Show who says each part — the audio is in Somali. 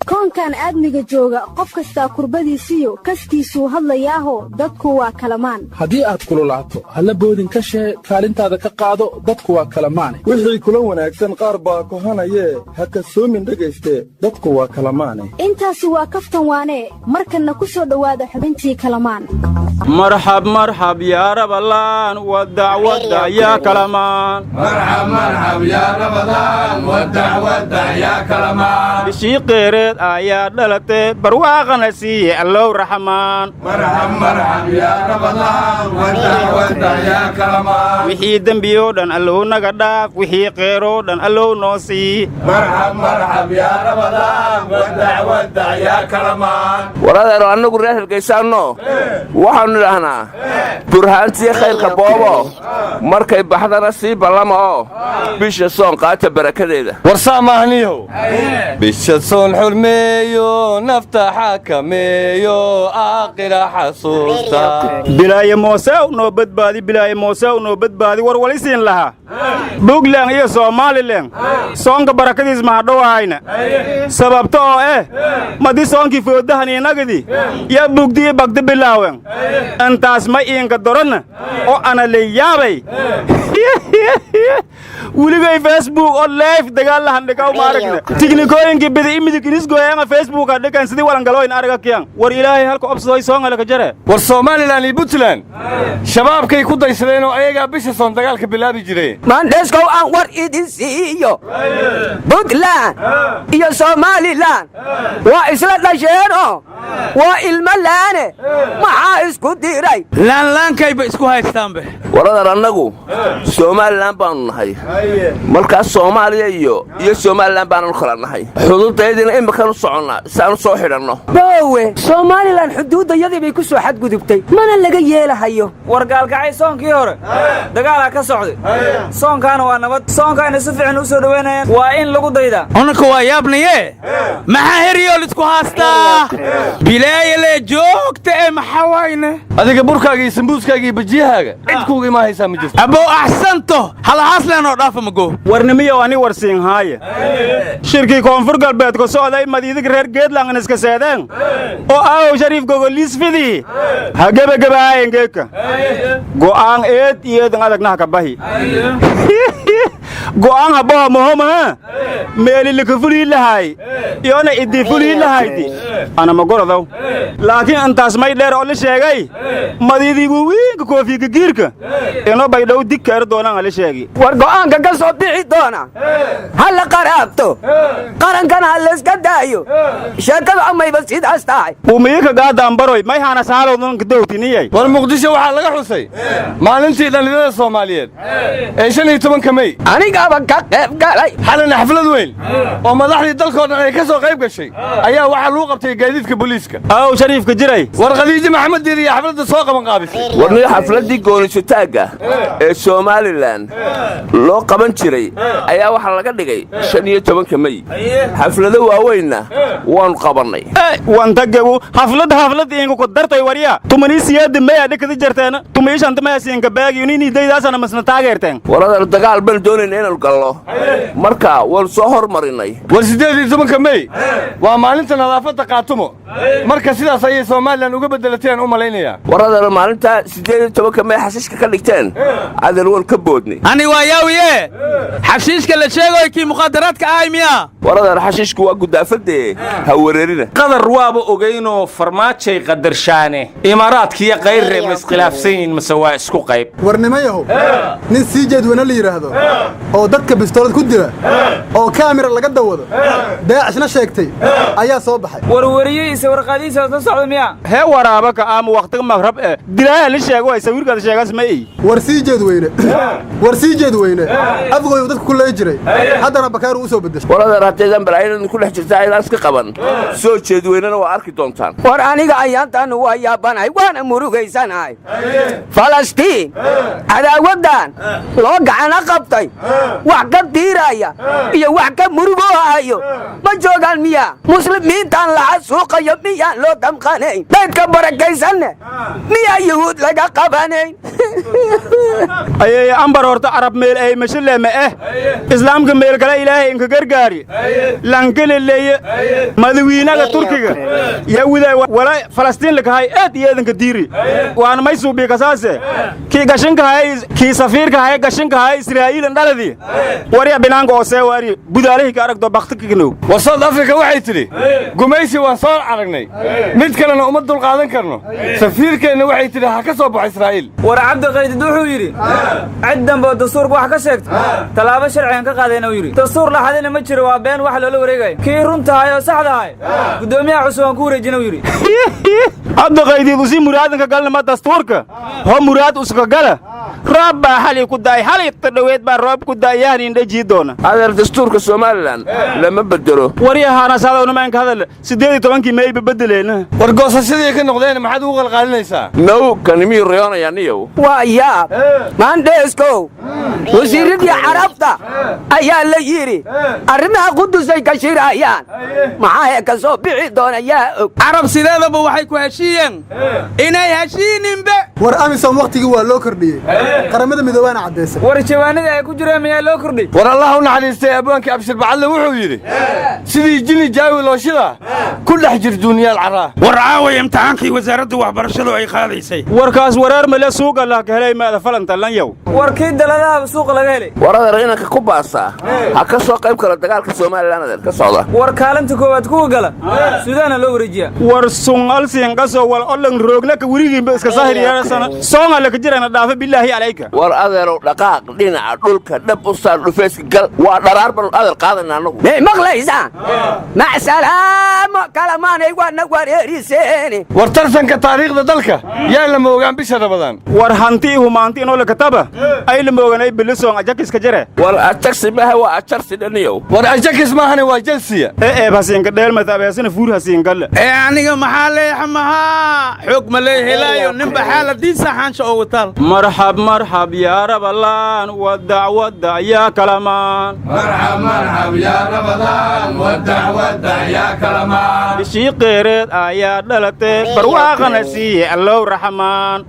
Speaker 1: Koonkan aadmiga jooga, qof kastaa kurbadiisiyo kaskiisuu hadlayaaho, dadku waa kalamaan.
Speaker 2: Haddii aad kululaato, halla boodin ka shee, kaalintaada ka qaado, dadku waa kalamaane.
Speaker 3: Wixii kula wanaagsan qaar baa kohanayee, ha kasoomin dhegayste, dadku waa kalamaane.
Speaker 1: Intaasi waa kaftan waanee. Markanna ku soo dhowaada xubintii Kalamaan.
Speaker 4: Marxab, marxab yaa Rabalaan, wadac wadac yaa Kalamaan. Bishii qeereed ayaa dhalatee, barwaaqana siiye Allow Raxmaan. Wixii dembiyoo dhan Allow naga dhaaf, wixii qeeroo dhan Allow noo sii.
Speaker 5: Waradeero, annagu reer Hargaysaanno waxaannu idhaahnaa burhaantiyo khayrka boobo, markay baxdana sii ballama oo bisha soon qaata barakadeeda.
Speaker 6: War saa maahniyow, bisha soon xurmeeyo, nafta xakameeyo, aakhira xasuusta.
Speaker 4: Bilaaye Moosew noo badbaadi, bilaaye Moosew noo badbaadi. War walisiin lahaa, Buntland iyo Somalilan soonka barakadiis mahadhowahayna, sababta oo eh madi soonkii foodahaniinagidi yaa bugdiyi bagdi bilaawen. Intaas ma iinka doronna oo ana leyaabay, weligay Facebook oo live dagaal lahandhikaw maaragna. Tiknikooyinkii bidi imidig inisgoyanga Facebook adhikan sidii walangaloyn araga kiyan. War Ilaahay halka obsadoy soongalaka jare.
Speaker 6: War Somalilan iyo Puntland Shabaabkay ku daysadeen oo ayagaa bisha soon dagaalka bilaabi jiray.
Speaker 7: Maandheeskow, aan war idin siiyo: Puntland iyo Somalilan waa isla dhasheenoo waa ilmo laane. Maxaa isku diray?
Speaker 8: Laanlaankayba isku haystaanbe.
Speaker 5: Waradan, annagu Somalilan baannu nahay. Markaas Soomaaliya iyo Somalilan baananu kala nahay, xuduuddayadiina imikanu soconnaa si aanu soo xidhanno.
Speaker 7: Boowe, Somalilan xuduuddayadii bay ku soo xadgudubtay, mana laga yeelahayo.
Speaker 9: War Gaalkacay soonkii hore dagaalaa ka socday, soonkaana waa nabad. Soonkaana si fiican u soo dhowaynayaan, waa in lagu daydaa.
Speaker 8: Unaka waa yaabnaye, maxaa heryool isku haastaa? Bilaayale joogta ee maxaa wayne?
Speaker 6: Adiga burkaaga iyo sambuuskaaga iyo bajiyahaaga cid kuuga imaa haysaa ma jirto.
Speaker 8: Abow, axsanto halahaasleen oo dhaafa mago.
Speaker 4: Warnimiyow, ani warsiinhaaye, shirkii Koonfur Galbeed ku socday, madiidig reer Geedlangan iska seedeen oo aawow Shariif gogoliisfidii ha gebagabaayeen, geedka go'aan eed iyo eedan adagnaha ka bahi. Go'aan haboha mohomaha meelilika fulii lahaay iyona idii fulii lahaydi ana magorodow, laakiin intaas may dheer oo la sheegay madiidigu wiinka koofiga giirka ino baydhow dig keer doonaan ala sheegi.
Speaker 7: War go'aanka ka soo bixi doona ha la qaraabto, qarankana ha layska daayo. Sheekadu amayba sidaas tahay.
Speaker 4: Umiyika gaadaanbaroy may haana saalowdanka dowtiniyay.
Speaker 6: War Muqdisho waxaa laga xusay maalintii dhallinyarada Soomaaliyeed ee 15-ka Mey.
Speaker 7: Anigaaba ka qayb galay.
Speaker 6: Xalina xaflad weyn oo madaxdii dalkoo dhan ay ka soo qayb gashay ayaa waxaa lagu qabtay gaadiidka booliiska.
Speaker 4: Aw Shariifka jiray.
Speaker 6: War Khadiijo Maxamed Diir iyo xafladda soo qaban qaabisay.
Speaker 5: Warniyo, xafladdii goonisutaagga ee Somalilan loo qaban jiray ayaa waxaa laga dhigay 15-ka Mey. Xaflado waaweynna waannu qabannay.
Speaker 4: Wantagagu xaflad xaflad iinku ku dartay. Warya, 18 Mey dhikadi jarteena, 15-ta Mey siinka baagi unini daydaasana masna taageerteen.
Speaker 5: Waradar, dagaal baan doonayna inaannu gallo, marka waannu soo hormarinnay.
Speaker 6: War 18-ka Mey waa maalinta nadaafadda Qaatumo, marka sidaas ayay Somalilan uga beddelateen u malaynayaa.
Speaker 5: Waradar, maalinta 18-ka Mey xashiishka ka dhigteen, adeer, waan ka boodnay.
Speaker 8: Ani waa yaawiye, xashiishka la sheegayo kii muqaadaraadka ahay miya?
Speaker 5: Waradar, xashiishku waa gudaafadee, ha wareerina.
Speaker 10: Qadar waaba ogaynoo farmaajay qadarshaane. Imaaraadkiiyo Kayrre ma iskhilaafsan yihiin mase waa isku qayb?
Speaker 3: Warnimayahow, nin sii jeedweyne la yidhaahdo oo dadka bistoolad ku dila oo kaamira laga dawado, Daacishna sheegtay ayaa soo baxay.
Speaker 9: Warwariyihiisa warqadiisa la socda miya?
Speaker 4: Hee, waraaba ka aama waqtiga maqrab ee dilaaya la sheego ay sawirkaada sheegaas ma ey.
Speaker 3: War sii jeedweyne, war sii jeedweyne afgoy uu dadku ku leey jiray, haddana Bakaaru u soo beddeshay.
Speaker 5: Waradar, haddaydan balaayadan ku dhex jirta aydaan iska qaban, soo jeedweynena waa arki doontaan.
Speaker 7: War aniga ayaantaanu waa yaabanahay, waana murugaysanahay. Falastiin cadaawaddan loo gacana qabtay, wax ka diiraya iyo wax ka murugoohayo ma joogaan miya? Muslimiintan laxa suuqayo miyaan loo damqanayn? Daydka barakaysanne miyaa Yuhuud laga qabanayn?
Speaker 4: Ayay ambar, horta Arab meel ay mashaleeme eh, Islaamka meel kale Ilaahay inka gargaari. Lankeleleeye madawiinaga Turkiga yaa widaay walaa Falastiin lakahay eed iyo eedanka diiri waana may suubii kasaase kii gashinka hay kii safiirka hay gashinka hay Israa'iil dhaladi wariya binaanka oo see wari budaalihi ka aragto baktikinow.
Speaker 6: War South Africa waxay tidhi gumaysi waan soo aragnay, mid kalena uma dulqaadan karno. Safiirkeenna waxay tidhi ha ka soo baxo Israa'iil.
Speaker 9: War Cabdiqaydid wuxuu yidhi cid dambe oo dastuurka wax ka sheegto tallaabo sharcigan ka qaadayna uu yidhi. Dastuur la xadina ma jiro, waa been wax loola wareegayo. Kii run tahay oo saxdahay guddoomiyaha cusub aan ku wareejina uu yidhi.
Speaker 4: Cabdiqaydid usii muraadanka galna ma dastuurka ho muraad uska gala. Roob baa xali ku daay, xalay tadhaweed baa roob ku daay yahni indhajii doona.
Speaker 5: Adeer, dastuurka Somalilan lama bedelo.
Speaker 4: Waryahaana saadowna maanka hadal 18-kii mayba bedeleena.
Speaker 6: War goosashadii ka noqdeen maxaad ugu qalqaalinaysaa?
Speaker 5: Now kanimiyuu riyoonayaa niyow?
Speaker 7: Waa yaab maandheeskow, wasiirradii Carabta ayaa la yidhi arrimaha Qudusay ka shirayaan, maxaa ka soo bixi doona yaa og?
Speaker 8: Carab sideedaba waxay ku heshiiyeen inay heshiininbe.
Speaker 3: War AMISOM wakhtigii waa loo kordhiyey, Qaramada Midoobaana caddaysay.
Speaker 9: War jawaanadii ay ku jireen miyaa loo kordhay?
Speaker 6: War Allah u naxariistay abwaankii Abshir Bacadle wuxuu yidhi sidii jini jaawi looshida ku dhex jir duuniyaal carraa.
Speaker 8: War caaway imtixaankii wasaaradda waxbarashadu ay qaadaysay.
Speaker 4: Warkaas wareer male suuqa lah ka helay maada falanta lan yow.
Speaker 9: War kii daladahaba suuqa laga helay.
Speaker 5: War adeer, inanka ku baasaa ha ka soo qayb kalo dagaalka Somalilan adeer ka socda.
Speaker 9: War kaalinta koowaad kuwa gala Suudaana loo wareejiyaa.
Speaker 4: War sun alsiin qaso wal olan roogna ka wirigiinba iska sahiriyana soonga la ka jirana dhaafa bilaahi alayka.
Speaker 5: War adeerow, dhaqaaq dhinaca dhulka dhab u saar, dhufeyska gal, waa dharaar banu adeer qaadayna annagu.
Speaker 7: May maqlaysaan? Macsalaamo kalamaanay, waana wareeriseeni.
Speaker 6: War tartanka taariikhda dalka yaa la moogaan bisha Rabadaan.
Speaker 4: War hanti humaanti inoo la kataba ay la mooganay bilisong ajakiska jare.
Speaker 5: War ajaksi maaha, waa ajarsi dhaniyow.
Speaker 6: War ajakis maahane, waa Jelsiya.
Speaker 4: Ee eeb hasiinka dheelmata abeesina fuur hasiinkale.
Speaker 8: Ee aniga maxaa leeyaxa mahaa xoog ma lee helaayo ninba xaaladiisa xaansha oo wataal.
Speaker 4: Marxab marxab yaa Rabalaan, wadac wadac yaa kalamaan. Bishii qeereed ayaa dhalatee barwaaqana siiye Allow Raxmaan.